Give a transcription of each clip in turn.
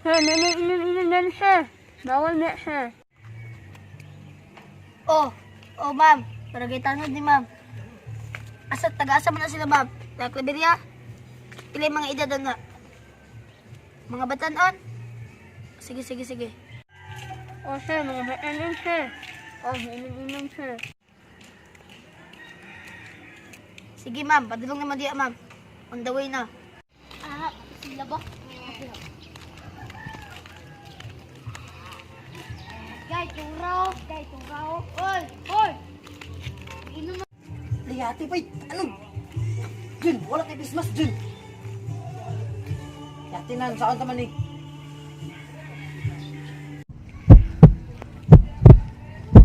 Sir, inom inom sir. Bawal na, sir. Oh, oh ma'am. Barangay tanod ni ma'am. Asa taga-asa man na sila, ma'am? Taga Claveria? Pila yung mga edad na? Mga batanon? Sige, sige, sige. Oh, sir, mga batanon, sir. Oh, inom inom, sir. Sige, ma'am. Padulong naman diya, ma'am. On the way na. Ah, sila ba? Gay, turaw. Gay, turaw. Oy, oy! Inom. Lihati pa, ano? Jun, wala kay Christmas, Jun. Yati na, saan taman ni?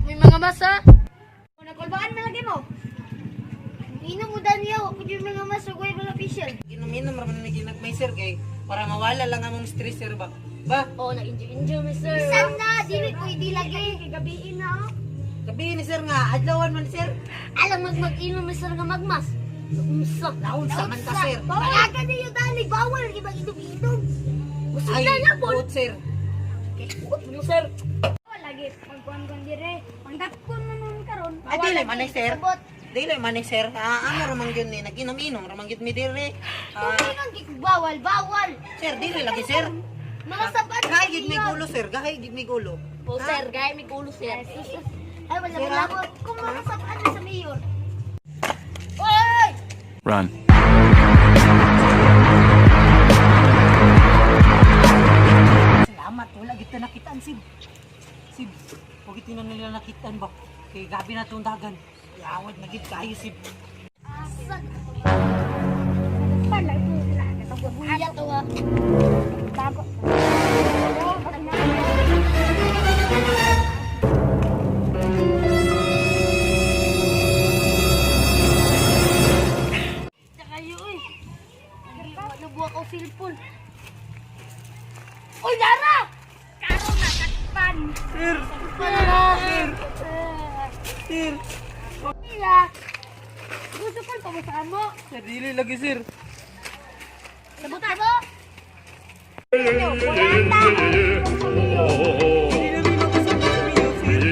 May mga masa. Nagkulbaan man lagi mo. Inom mo, Daniel. Kung yung mga masugay mga official. Inom-inom, raman ni ginagmay, sir, kay para mawala lang among stress, sir, ba? Ba? Oh, nag-enjoy-enjoy, mi, sir. Bisan na, dili pwede lagi. Gabiin na, oh. Sabihin ni sir nga, adlawan man, sir. Alam, mag-inom, mi, sir, nga magmas. Unsa. Naunsa man ka, sir. Bawal niyo dali, bawal lagi mag-inom-inom. Ay, na na, Paul. buot, sir. Buot mo, sir. Lagi, pagkuhan dire. Pangdakon na nun karon. Ay, dili man ni sir. Sabot. Dili man ni sir. Ah, ano ramang yun ni? Nag-inom-inom, ramang yun mi dire. Ah, Tumingan gid bawal, bawal. sir, dili lagi, sir. Mga sabat. Gahay gid mi gulo, sir. Gahay gid mi gulo. Oh, sir, gaya may gulo, sir. Ay, wala Sir, wala ah. ko. Kung mga sabat na sa mayor. Oy! Run. Salamat, wala gid ta nakitaan, Sib. Sib, wag gid na nila nakitaan ba? Kay gabi na tong dagan. Yawad na gid kayo, Sib. Buya to, ah. Bago. Kayo, uy. Nabuha ko cellphone. Uy, Lara! Karon na takpan. Sir, Sir. sir. Sila. Gusto ko pa mo sa amo. Sir, dili lagi, sir. Sabot mo! Dili na mi mag-usap sa mayor, sir.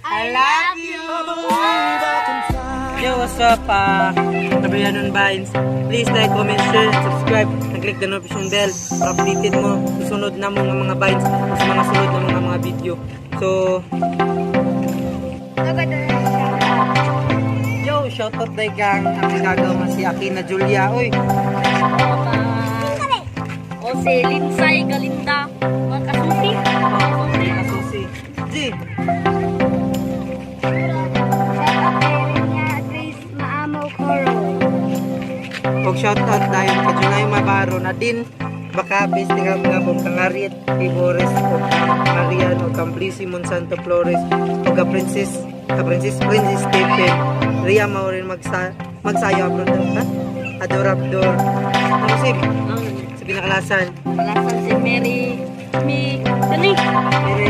I love you. Yo, what's up, Tabayanon Vines? Please like, comment, share, subscribe, and click the notification bell para updated mo susunod na mo nga mga vines o sa mga sunod na mga video. So, yo, shoutout day kang ang gagaw nga si Akina Julia. Oy, O si Linsay Galinda, mga kasusi. Kasusi. kasusi. G, Grace Maamo Coro. og shoutout dayon ka Junay Mabaro na din Bakabis tingab nga bong Kangarit Ibores o Marian o Kamblisi Monsanto Flores o ka Princess ka Princess Princess Stephen Ria Maurin magsayo abroad ha Adorabdor ano si sa pinakalasan. Kalasan si Mary, mi, kani, Mary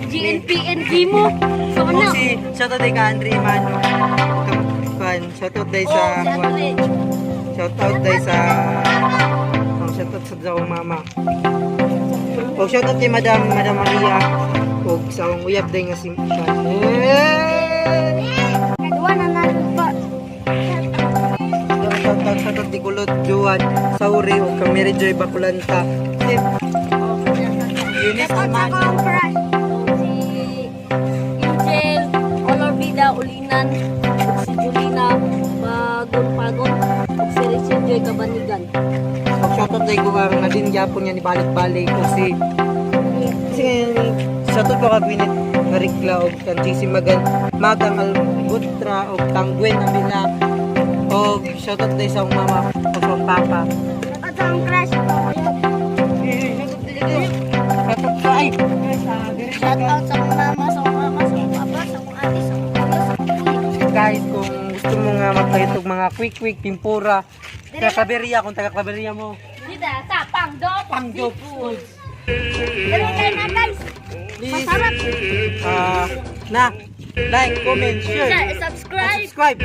GNPNG mo. So o ano? si shoutout day ka Andre Mano kan shoutout day sa Oh, si Andre. Shoutout day sa oh, shoutout sa akong mama. O shoutout kay Madam Madam Maria og sa akong uyab day nga si Eh! Kadua na pa. Shoutout shoutout di Kulot Juan Sauri og kang Mary Joy Bakulanta. Si Eunice Armando. Si Angel, Olorvida Ulinan, ug si Julina Pagon-Pagon, ug si Rachel Joy Cabanigan. Og shoutout day ko kang Nadine gyapon nga ni balik-balik og si si shoutout ko ka Gwyneth Maricla og kang JC Magan Magang Albutra og kang Gwen Avila og shoutout day sa akong mama og sa akong papa. At ang crush. Shoutout sa ay Shout out sa akong mama, sa akong mama, sa akong papa, sa akong ate, sa akong kuya, sa akong kuya. Guys, kung gusto mo nga magpalit og mga quick quick pimpura taga Claveria, kung taga Claveria mo. Dito, sa pang do. Pangdo Foods. Dali kayo na, guys. Please, na, like, comment, share, Subscribe. subscribe.